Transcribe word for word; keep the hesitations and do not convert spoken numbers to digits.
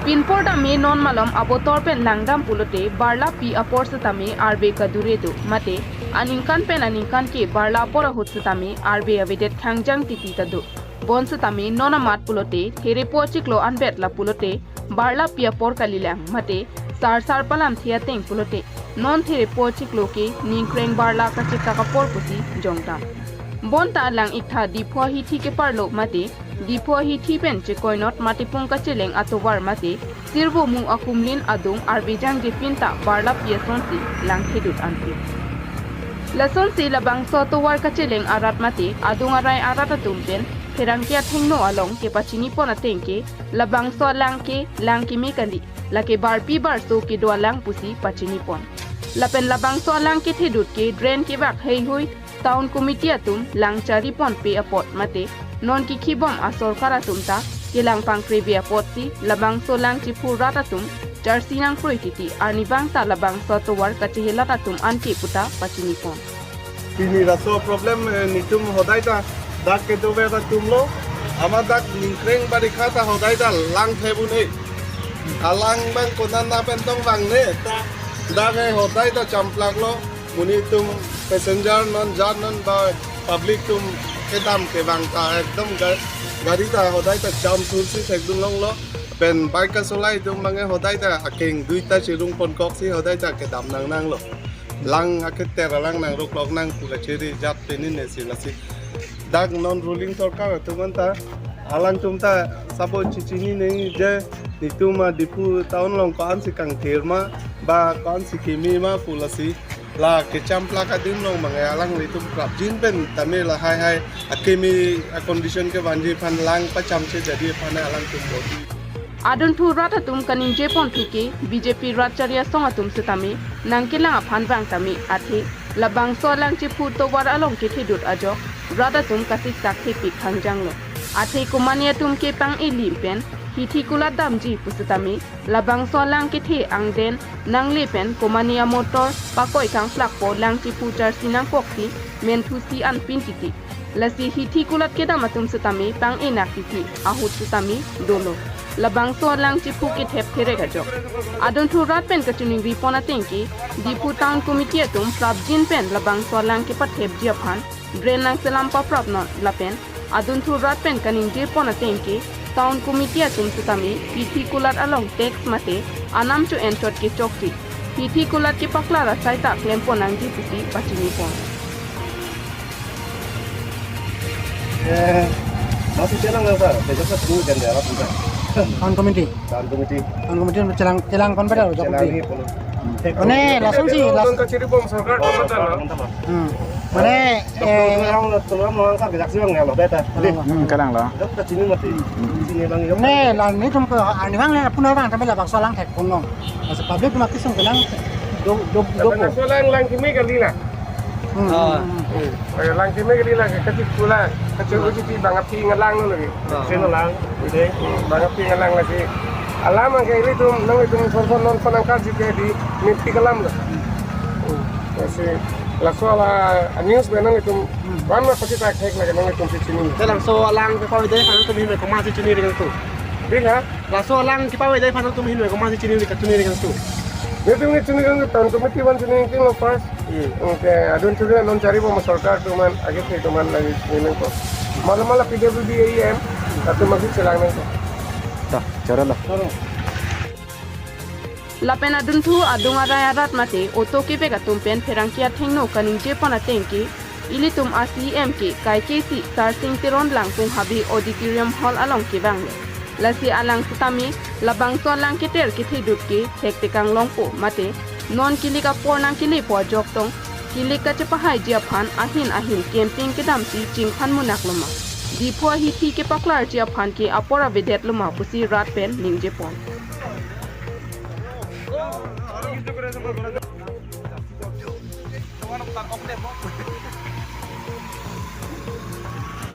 Pinpor tame non malom abotor pen langdam pulote barlapi apor setame arve kadure do mate aningkan pen aningkan ke barla apor ahut setame arve avedet khangjang titi ta do. Bonsetame non amat pulote therepo chiklo anvet la pulote barlapi apor kalilang mate sarsar palamthe ateng pulote non therepo chiklo ke ningkreng barla kachekak apor pusi jongtam. Bonta lang iktha Diphu ahithi keparlo mate Diphu ahithi pen chekoinot Matipung kacheleng atovar mate Sirvomu akumlin adung arve jangjepin ta barlapi asonsi langthedut anpin. Lasonsi labangso atovar kacheleng arat mate adung arai arat atum pen pherangke athengno along kepachinipon ateng ke labangso alang ke lang keme kali, lake barpi barso kedo alang pusi pachinipon. Lapen labangso alang kethedut ke drain kevak heihui town committee atum lang chariponpe apot mate non kikhibom asorkar atum ta kelang pangkreve apotsi labangso lang chephu rat atum charsi nangkroi titi arnivang ta labangso atovar kachehelat atum anke puta pachinipon. Pini laso problem, eh, netum hodai ta dak kedover atum lo, amat dak ningkreng barikha ta hodai ta langthe un-e. Alang abang konat pen tong vangne ta dak, eh, hodai ta champlak lo. Monit atum passenger non jat non ba public atum kedam kevang ta ekdom ga-, gari ta hodai ta cham thursi thekdun longlo. Pen bike kasolai atum abang ke hodai ta akeng duita chirung ponkoksi hodai ta kedam nangnanglo. Lang aketer alang nangruk lok nang pu kachiri jat pini ne si lasi. Dak non ruling sorkar atum anta alangtum ta sabo chechinine je netum a Diphu town along ko-ansi kangthir ma ba ko-ansi keme ma pu lasi. La kechamplak adim along abang ke alanglitum prapjin pen tame lahai hai akeme a condition kevanji aphan lang pachamche jadi aphan alangtum bodi. Adunthu rat atum kaningjepon thike B J P rat chari asong atum setame nangkelang aphan vang tame athe labangso alang chephu tovar along kethedut ajok rat atum kasiksak thepik khangjanglo. Athe komane atum ke pang-e lim pen hithi kulat damji pusetame labangso alang kethe angden nangle pen komane amotor pakoi kangplakpo lang chephu charsi nangkoksi menthusi anpin titi. Lasi hithi kulat kedam atum setame pang-e nak titi ahut setame dolo. Labangso alang chephu kethep therek ajok. Adunthu rat pen kachiningripon ateng ke Diphu Town Committee atum prapjin pen labangso alang kepathepji aphan drain nangselam paprap non lapen adunthu rat pen kaningjepon ateng ke Town Committee atum setame hithi kulat along tax mate anam cho enchot kechokche hithi kulat kepaklar asai ta klempon nangji pusi pachinipon. Eh, masih tenang lang sa, kerja sa dulu kan dia apa punya. Town committee. Town committee. Town committee chelang chelang kon pada Chelang ni pun. Mane lasonsi las Nonton kachiri bom sorkar Oh, kota sorkar lo. Mantap lah. Hmm. Mane Dokter eh orang tulang orang sa kerja sih bang ya lo beta. Deh. Hmm, kadang lo. Dokter sini mati. Sini bang ya. Mane la netum ke arnivang le punar bang tame labangso alang thekpon long. Masi public ma kisung kelang do do do. Karena soalan lang kimi kali na. Hmm. Ah. Hmm. Eh, lang kimi kali na kachit pula. Kachit uji ti bang api ngalang lo lagi. Ah. Sino lang. Oke. Bang api ngalang lagi. Alam ang kailitum nangtum son son non panangkar jike di mimpi kalam lo. Hmm. Masi laso ala news pen nangtum wan ma pasi tak hek lagi nangtum si chini. Dalam so alang ke pawai dai kan tum hin komat si chini dengan tu. Bila? Laso alang kepavedetji aphan tum hin komat si chini ri kachini ri kangtu. Netum nge chini kangtu town committee van chini kangtu lo first. Hmm. Oke, adunthu rat non chari bom sorkar atum an age the atum an lagi chini nangkok. Mala mala P W D A M atum masih chelang nangkok. Dah, choro lo. Lapen adunthu adung arai arat mate auto kevek atum pen pherangke athengno kaningjepon ateng ke ilitum a C E M ke kaike si Sarsing Teron Langpung Habe Auditorium Hall along kevanglo. Lasi alang setame labangso alang keter kethedut ke thektekang longpo mate non kilik apor nangkelepo ajok tong kilik kachepahaiji aphan ahin ahin camping kedamsi chingphan munak loma. Diphu ahithi kepaklarji aphan ke apor avedet loma pusi rat pen ningjepon.